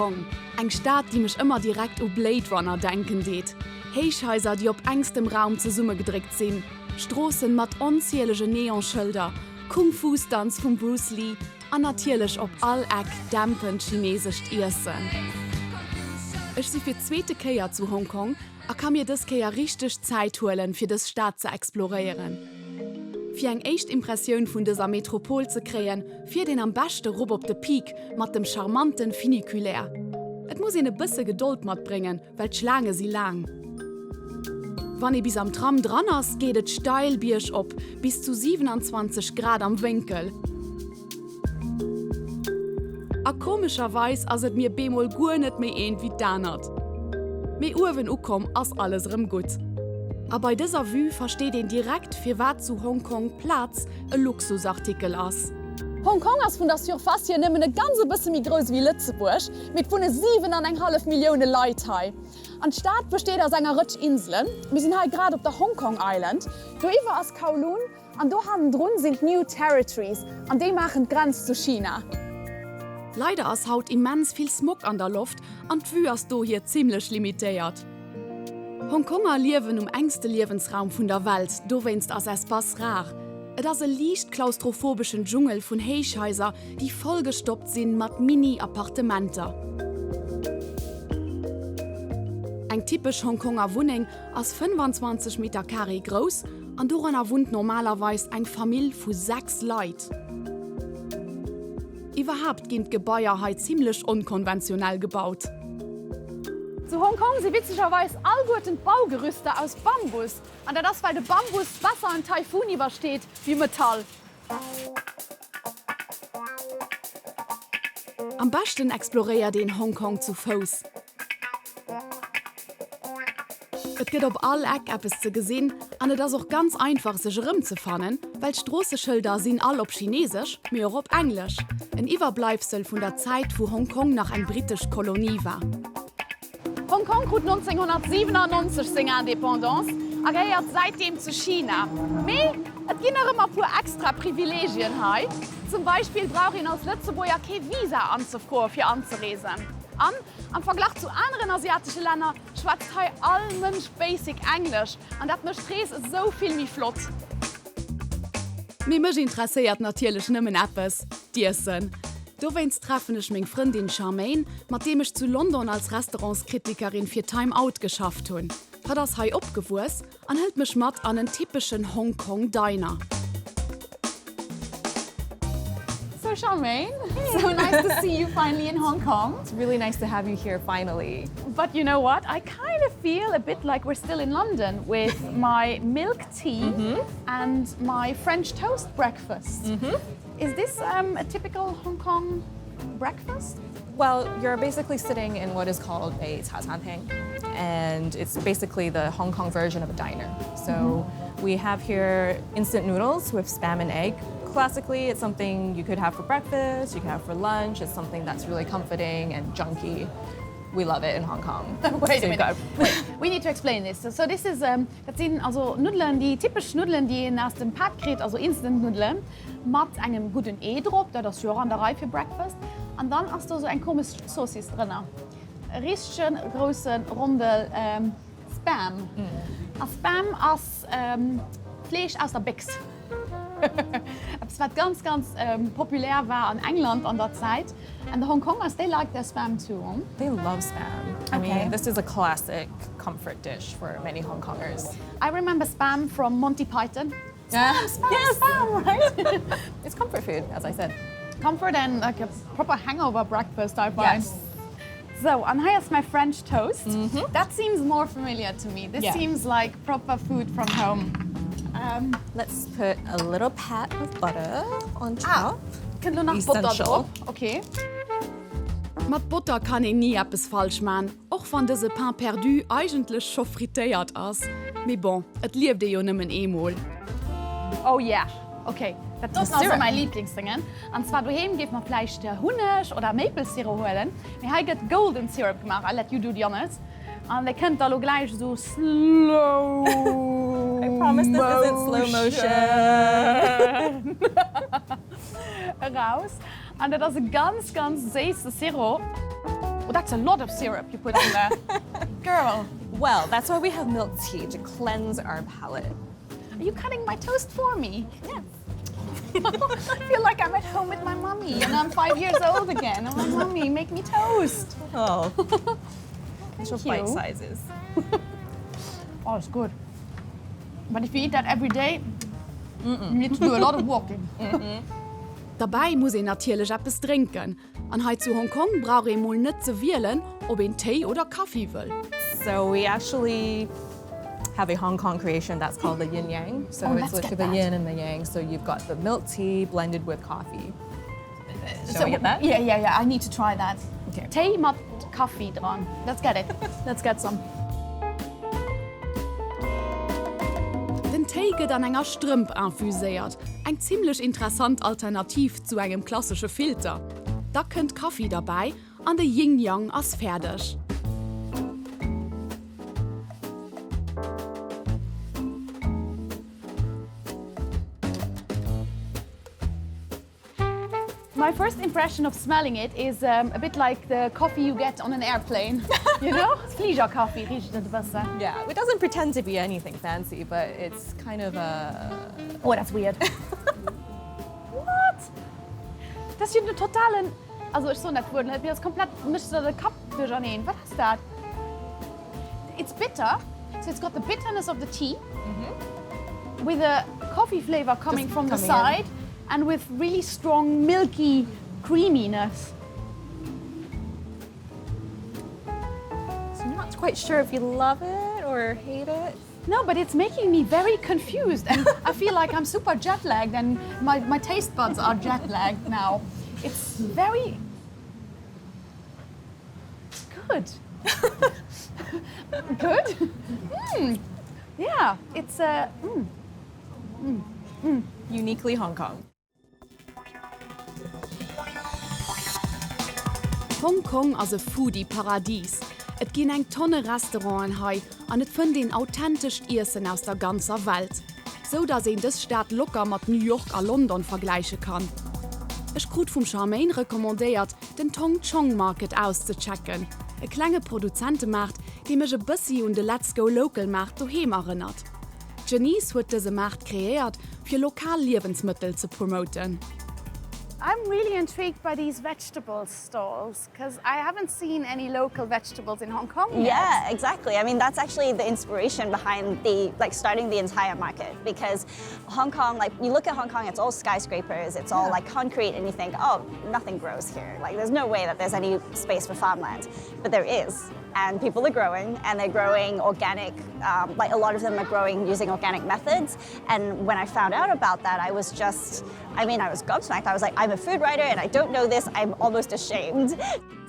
Kong, eng Stad, déi mech ëmmer direkt u Blade Runner denken deet. Héichhaiser, déi op engstem Raum zesummegedréckt sinn, Stroossen mat onzielege Neonschëlder, Kung-Fu-Stunts vum Bruce Lee an natierlech op all Eck dämpend chinesescht Iessen. Ech si fir d'zweete Kéier zu Hong Kong a ka mir dës Kéier richteg Zäit huelen, fir dës Stad ze exploréieren. Fir eng éischt Impressioun vun dëser Metropol ze kréien, fiert een am beschte rop op de Peak mat dem charmanten Funiculaire. Et muss een e bësse Gedold matbréngen, well d'Schlaange si laang. Wann ee bis am Tram dran ass, geet et steil biergop, bis zu 27 Grad am Wénkel. A komescherweis ass et mir bemol guer net méi eent wéi d'anert. Mee uewen ukomm ass alles erëm gutt. A bei dëser Vue versteet een direkt firwat zu Hong Kong Plaz e Luxusartikel ass. Hong Kong ass vun der Surface hier nëmmen e ganz e bësse méi grouss ewéi Lëtzebuerg, mee et wunne 7 an eng hallef Millioune Leit hei. An d'Stad besteet aus enger Rëtsch Inselen. Mir sinn hei grad op der Hong Kong Island. Doiwwer ass Kowloon an do hannendrun sinn d'New Territories an déi maachen d'Grenz zu China. Leider ass haut immens vill Smog an der Loft an d'Vue ass dohier zimmlech limitéiert. Hongkonger liewen um engste Liewensraum vun der Welt, dowéinst ass Espace rar. Et ass e liicht klaustrophobeschen Dschungel vun Héichhaiser, déi vollgestoppt sinn mat Mini-Appartementer. Eng typesch Hongkonger Wunneng ass 25 Meter Carré grouss an doranner wunnt normalerweis eng Famill vu 6 Leit. Iwwerhaapt ginn d'Gebaier hei zimmlech onkonventionell gebaut. Zu Hong Kong si witzegerweis allguerten d'Baugerüster aus Bambus. An dat ass well de Bambus besser en Taifun iwwersteet wéi Metall. Am beschten exploréiert een Hong Kong zu Fouss. Et gëtt op all Eck eppes ze gesinn an et ass och ganz einfach sech erëmzefannen, well d'Stroosseschëlder sinn all op Chinesesch, mee och op Englesch, en Iwwerbleibsel vun der Zäit wou Hong Kong nach eng brittesch Kolonie war. Hong Kong krut 1997 seng Indépendance a gehéiert säitdeem zu China. Mee et ginn nach ëmmer puer extra Privileegien hei. Zum Beispill brauch een als Lëtzebuerger kee Visa anzefroe fir anzereesen. An am Verglach zu aneren asiatesche Länner schwätzt hei all Mënsch basic Englesch an dat mécht d'Rees esou vill méi flott. Mee mech interesséiert natierlech nëmmen eppes, d'Iessen. Dowéinst treffen ech meng Frëndin Charmaine, mat deem ech zu London als Restaurantskritikerin fir Time Out geschafft hunn. Hatt ass hei opgewuess an hëlt mech mat an en typeschen Hong Kong Diner. So Charmaine, so nice to see you finally in Hong Kong. It's really nice to have you here finally. But you know what? I kind of feel a bit like we're still in London with my milk tea mm -hmm. and my French toast breakfast. Mm -hmm. Is this um, a typical Hong Kong breakfast? Well, you're basically sitting in what is called a cha chaan teng, and it's basically the Hong Kong version of a diner. So mm -hmm. we have here instant noodles with spam and egg. Classically, it's something you could have for breakfast, you could have for lunch. It's something that's really comforting and junky. We love it in Hong Kong. Wait a minute. Wait, we need to explain this. So this is um, dat sinn also Nuddelen, déi typesch Nuddelen, déi een aus dem Pak kritt, also Instant Nuddelen mat engem gudden Ee drop, dat ass jo och an der Rei fir Breakfast. An dann ass do sou eng komesch Zoossiss drënner. E richtege grousse Rondel ähm, Spam. A Spam ass ähm, Fleesch aus der Béchs. Eppes wat ganz ganz populär war an England an der Zäit. And the Hong Kongers they like their spam too, huh? They love spam. I mean this is a classic comfort dish for many Hong Kongers. I remember spam from Monty Python. Spam, spam, spam, right? It's comfort food, as I said. Comfort and like a proper hangover breakfast, I find. Yes. Sou, an hei ass mäi French Toast. That seems more familiar to me. This seems like proper food from home. Let's put a little pat of butter on top. Ah, kënnt elo nach Botter drop? Ok. Mat Botter kann een ni eppes falsch man, och wann dëse Pain perdu eigentlech scho frittéiert ass. Mee bon, et lieft ee jo nëmmen eemol. Oh yeah! Ok, dat doten ass och mäi Liiblingsdéngen. An zwar doheem géif mer vläicht Hunneg oder Maple Sirop huelen, mee hei gëtt Golden Syrup gemaach. I let you do the honors. An dee kënnt da lo gläich esou slow I promise this isn't slow motion. eraus. An dat ass e ganz, ganz séisse Sirop. Oh, that's a lot of syrup you put in there. Girl. Well, that's why we have milk tea to cleanse our palate. Are you cutting my toast for me? Yes. I feel like I'm at home with my mommy and I'm five years old again. I'm like, mommy, make me toast. Oh. Thank you. bite sizes. oh, it's good. But if you eat that every day, mm -mm. you need to do a lot of walking. Mm -mm. Derbäi muss een natierlech eppes drénken. An hei zu Hongkong brauch ee mol net ze wielen, ob een Téi oder Kaffi wëll. So we actually have a Hong Kong creation that's called the yin yang. So oh, it's literally the yin and the yang. So you've got the milk tea blended with coffee. Shall so, we get that? Yeah, yeah, yeah. I need to try that. Okay. Téi mat Kaffi dran. Let's get it. Let's get some. Den Téi gëtt an enger Strëmp infuséiert, eng zimmlech interessant Alternativ zu engem klassesche Filter. Da kënnt Kaffi derbäi an de Yin Yang ass fäerdeg. My first impression of smelling it is um, a bit like the coffee you get on an airplane. You know? Fliegerkaffi richt et e bëssen. Yeah, it doesn't pretend to be anything fancy, but it's kind of a... Oh, that's weird. What? Dat ass jo den totalen, also ech soen dat Wuert net, mee ass komplett, mécht der de Kapp duercherneen. Wat ass dat? It's bitter, so it's got the bitterness of the tea with a coffee flavor coming from the side and with really strong milky creaminess. So I'm not quite sure if you love it or hate it. No, but it's making me very confused and I feel like I'm super jet lagged and my, my taste buds are jet lagged now. It's very good. good? Mm. Yeah, it's a uh, mm. Mm. Mm. Uniquely Hong Kong. Hong Kong ass e Foodie-Paradis. Et ginn eng Tonne Restauranten hei an et fënnt een authentescht Iessen aus der ganzer Welt. Sou dass een dës Stad locker mat New York a London vergläiche kann. Ech krut vum Charmaine recommandéiert, den Tong Chong Market auszechecken, e klenge Produzentemaart, dee mech e bëssi un de Let's Go Local Maart doheem erënnert. D'Jenice huet dëse Maart kreéiert, fir lokal Liewensmëttel ze promoten. I'm really intrigued by these vegetable stalls because I haven't seen any local vegetables in Hong Kong yet. Yeah, exactly. I mean, that's actually the inspiration behind the like starting the entire market because Hong Kong, like you look at Hong Kong, it's all skyscrapers, it's all yeah. like concrete and you think, oh, nothing grows here. Like there's no way that there's any space for farmland, but there is and people are growing and they're growing organic um, like a lot of them are growing using organic methods and when I found out about that I was just I mean I was gobsmacked I was like I'm a food writer and I don't know this I'm almost ashamed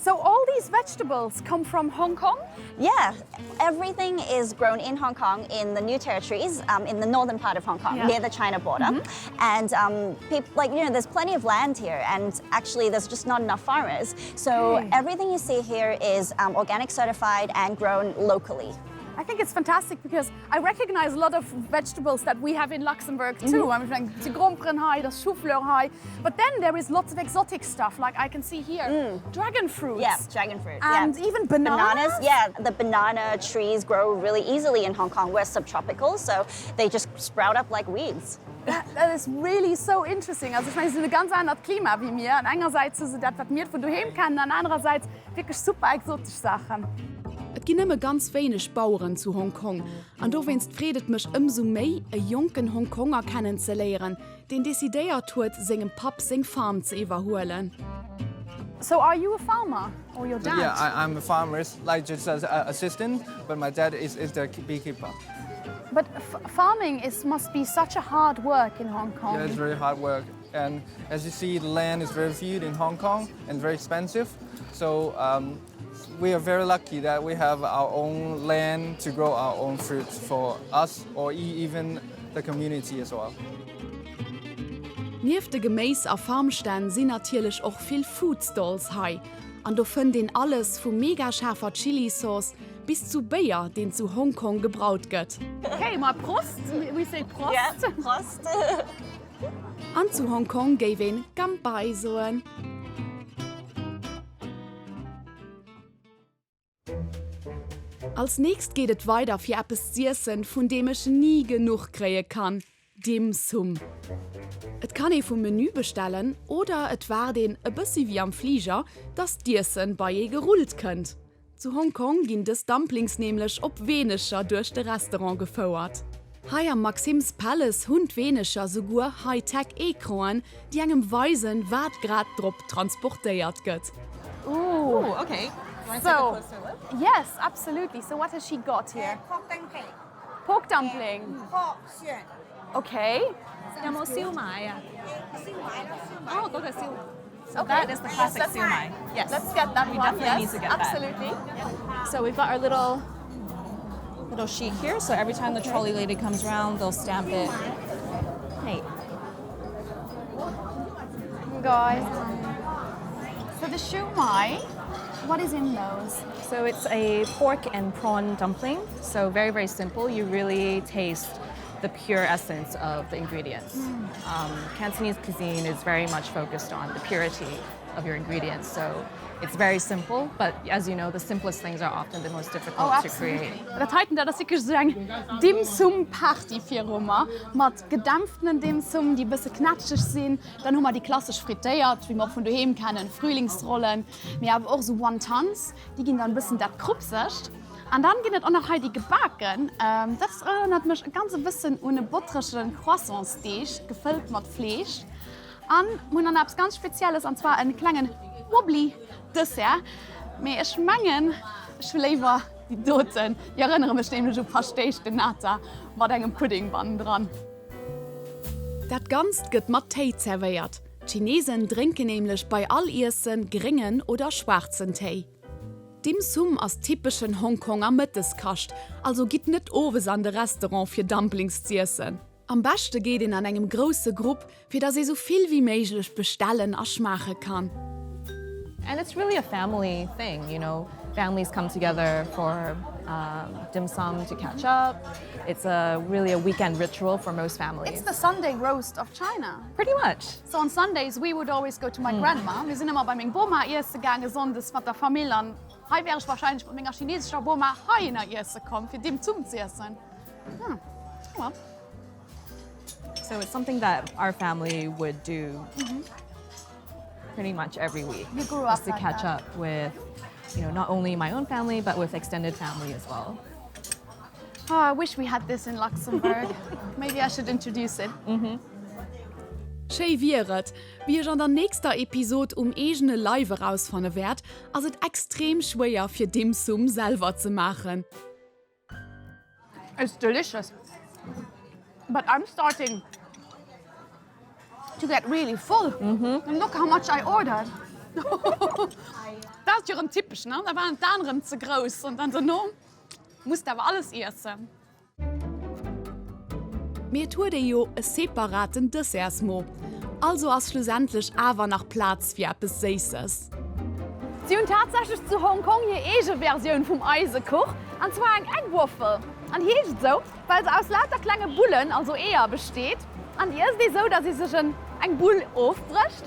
so all these vegetables come from Hong Kong? Yeah, everything is grown in Hong Kong in the new territories um, in the northern part of Hong Kong yeah. near the China border mm -hmm. and um, people like you know there's plenty of land here and actually there's just not enough farmers so okay. everything you see here is um, organic certified and grown locally. I think it's fantastic because I recognize a lot of vegetables that we have in Luxembourg too. Mm -hmm. I'm like de Gromperen hei, das Choufleur hei. But then there is lots of exotic stuff like I can see here mm. dragon fruits. Yeah, dragon fruit. And yeah. even bananas. Bananas, yeah. The banana trees grow really easily in Hong Kong. We're subtropical, so they just sprout up like weeds. That, that is really so interesting. Also ech mengen, si hunn e ganz anert Klima wéi mir. An engersäits hu se dat, wat mir vun doheem kennen, an anerersäits wierklech super exotesch Saachen. Et ginn nëmme ganz wéineg Baueren zu Hong Kong an dowéinst freet et mech ëmsou méi, e jonken Hong Konger kennenzeléieren, deen decidéiert huet, sengem Papp seng Farm ze iwwerhuelen. So are you a farmer or your dad? Yeah, I, I'm a farmer, like just as an assistant, but my dad is, is the beekeeper. But farming is must be such a hard work in Hong Kong. Yeah, it's very hard work. And as you see, the land is very few in Hong Kong and very expensive. So um, we are very lucky that we have our own land to grow our own fruits for us or e even the community as well. Nieft de Geméis a Farmstänn sinn natierlech och vill Food Stalls hei. An do fënnt een alles vu mega schaarfer Chili-Sauce bis zu Béier, deen zu Hong Kong gebraut gëtt. Okay, ma Prost! We say Prost! Yeah, Prost! An zu Hong Kong géif een Ganpai soen. Als nächst geet et weider fir eppes z'iessen, vun deem ech ni genuch kréie kann, Dim Sum. Et kann ee vum Menü bestellen oder et waart een, e bëssi wéi am Fliger, dass d'Iessen bei ee gerullt kënnt. Zu Hong Kong ginn dës Dumplings nämlech op Weenecher duerch de Restaurant gefouert. Hei am Maxim's Palace hunn d'Weenecher souguer High-Tech Ecranen, déi engem weisen, wat grad drop transportéiert gëtt. Ooh, okay. So, yes, absolutely. So what has she got here? Pork dumpling. Pork dumpling. Pork 餡。 Okay. 有冇燒賣啊？燒賣咯，燒賣。哦，嗰個燒。So that is the classic Yes, siu mai. Yes. Let's get that We one. definitely yes, need to get that. absolutely. So we've got our little little sheet here. So every time the trolley lady comes round, they'll stamp it. Hey. Guys. So the siu mai, what is in those? So it's a pork and prawn dumpling. So very, very simple. You really taste the pure essence of the ingredients. Um, Cantonese cuisine is very much focused on the purity of your ingredients. So it's very simple, but as you know, the simplest things are often the most difficult Oh, to create. Dat heiten, dat ass wierklech esou eng Dim Sum Party viru mer, mat gedämpftenen Dim Sum, déi e bësse knätscheg sinn. Dann hu mer déi klassesch frittéiert, wéi mer och vun doheem kennen, Frühlingsrollen, mee awer och esou Wontons, déi ginn dann e bëssen dat Krupsegt. An dann ginn et och nach hei déi gebaken, dat erënnert mech e ganz e bëssen un e botterege Croissantsdeeg, gefëllt mat Fleesch. An mir hunn dann nach eppes ganz Spezielles, an zwar e klengen Wobbly Dessert. Mee ech mengen, ech hu léiwer déi doten, déi erënnere mech nämlech u Paschtéis de Nata mat engem Pudding bannendran. Dat Ganzt gëtt mat Téi zerwéiert. D'Chinesen drénken nämlech bei all Iessen gréngen oder schwaarzen Téi. Dim Sum ass typeschen Hongkonger Mëtteskascht, also gitt net owes an de Restaurant fir Dumplings z'iessen. Am beschte geet een an engem grousse Grupp, fir dass ee sou vill wéi méiglech bestellen a schmaache kann. And it's really a family thing, you know, families come together for um, dim sum to catch up. It's a really a weekend ritual for most families. It's the Sunday roast of China. Pretty much. So on Sundays we would always go to my grandma. Mir sinn ëmmer bei meng Boma iesse gaange sonndes mat der Famill an hei wär ech wahrscheinlech mat menger chinesescher Boma heihinner iesse komm fir Dim Sum z'iessen. Hm. Ja. So it's something that our family would do mm -hmm. pretty much every week. You grew just up to like catch that. up with, you know, not only my own family but with extended family as well. Oh, I wish we had this in Luxembourg. Maybe I should introduce it. Mm -hmm. Schéi wier et. Wéi ech an der nächster Episod um eegene Leif erausfanne wäert, ass et extrem schwéier fir Dim Sum selwer ze maachen. It's delicious. But I'm starting to get really full. Mm -hmm. And look how much I ordered. Dat ass jo rëm typesch, ne? Da waren d'Aen rëm ze grouss an dann dono muss de awer alles iessen. Mee et huet ee jo e separaten Dessertsmo, also ass schlussendlech awer nach Plaz fir eppes Séisses. Si hunn tatsächlech zu Hong Kong hir eege Versioun vum Eisekuch, an zwar eng Egg Waffle. An déi heescht esou, well se aus lauter klenge Bullen, also Eeër, besteet. An déi ësst ee sou, datt ee sech en eng Bull ofbrécht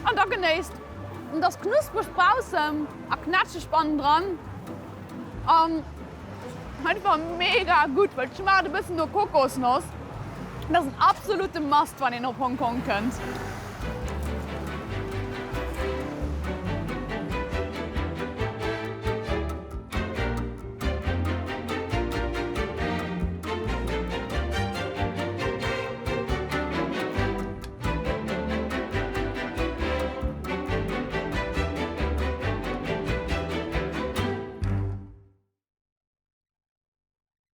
an da genéisst. Et ass knuspreg baussen a knätscheg bannendran an einfach mega gutt, well et schmaacht e bëssen no Kokosnoss. Et ass en absolute Must, wann een op Hong Kong kënnt.